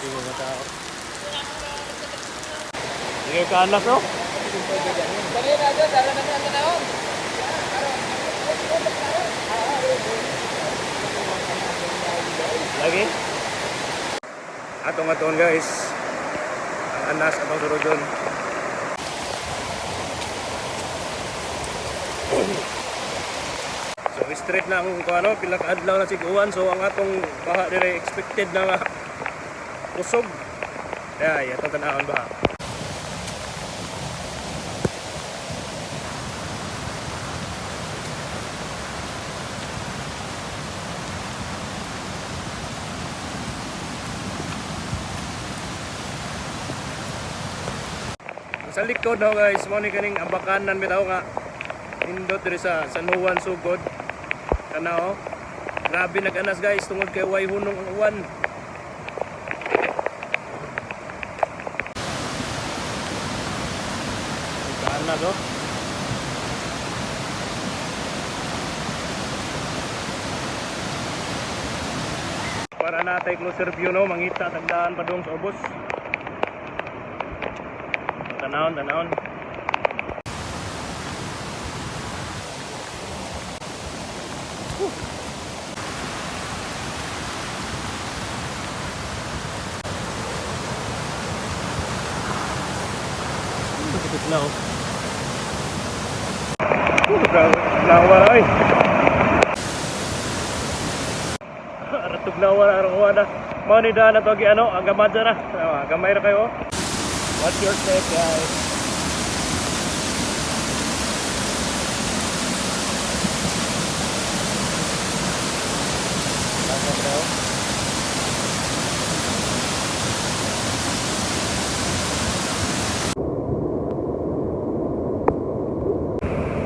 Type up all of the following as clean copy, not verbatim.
Hindi mga tao. Sige ka anas oh. Lagi? Atong aton, guys. Ang anas atong surudon. So straight na ang kung ano, pila ka adlaw na sig-uwan, so ang atong baha dire expected na nga kusog. Ay, atong tan-awon baha. Sa likod no, guys, mo ni kaning ambakanan bitaw nga nindot diri sa San Juan sugod. Kana oh. Grabe nag-anas, guys, tungod kay way hunong ang uwan. Nag-anas oh. Para natay closer view no, mangita tagdaan padung sa ubos. Tanawon, tanawon. Sakit na oh. Grabe, tugnawa na ay. Tugnawa na, araw na. Mao ni daan na to ano, ang gamay na. Ah, gamay ra kayo. Watch your step, guys. Tama daw.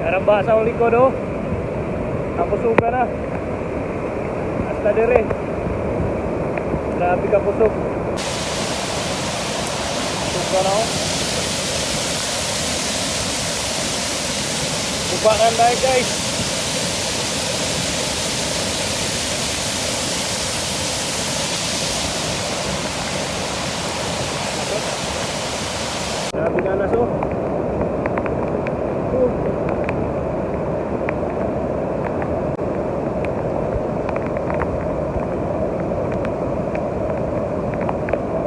Karang ba sa akong likod oh. Ang kusuga na. Hasta dire. Grabe ka kusog. Kusuga na oh. Guba na tayo, guys. Grabe ka na so. Oh.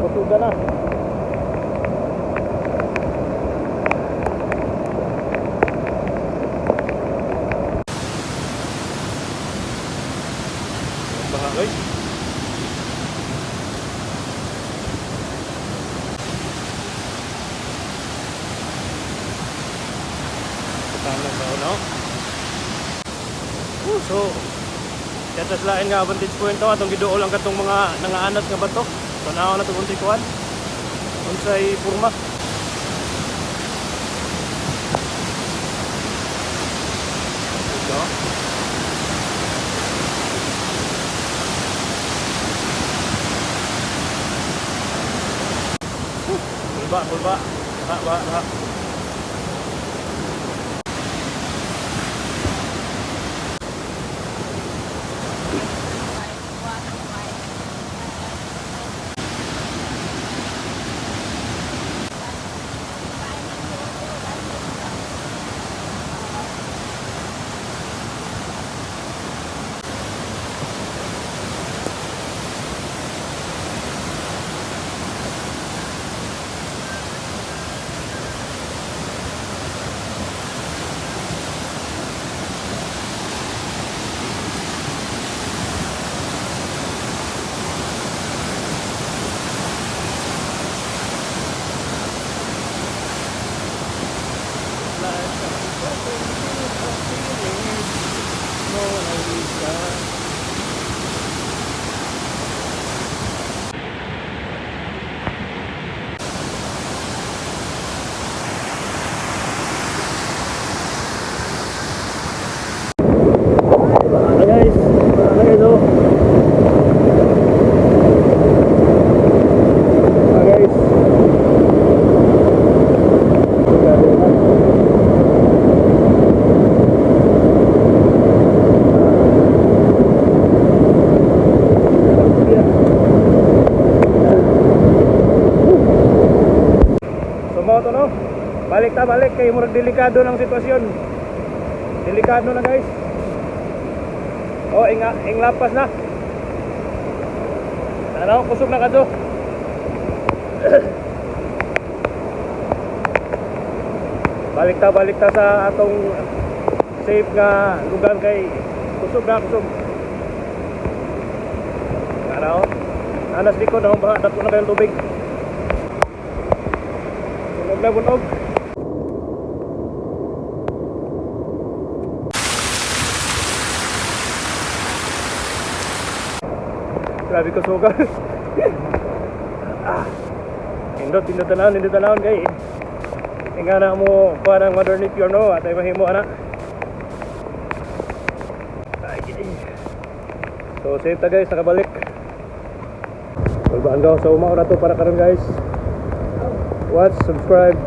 Kusuga na. Baha, guys. Tama ba no? So, kaya lain nga vantage point to atong giduol ang katong mga nangaanat nga bato. So naa na itong unsay kuan. Unsay purma. Ito. Kulba, kulba. Ba, ba, ba. Balik ta, balik kay murag delikado ng sitwasyon. Delikado na, guys. Oh, inga inglapas na. Ano, kusog na kadto. Balik ta, balik ta sa atong safe nga lugar kay kusog na, kusog. Ano? Anas likod oh, baka dako na kayong tubig. Bunog na, bunog. Grabe ko sugal. Ah. Nindot, nindot tanawon, nindot tanawon kay. Nga na mo kuha ng Mother Nature, no, atay mahimo ana. Ay, ay. So safe ta, guys, nakabalik. Kulbaan ka sa uma na to para karon, guys. Watch, subscribe.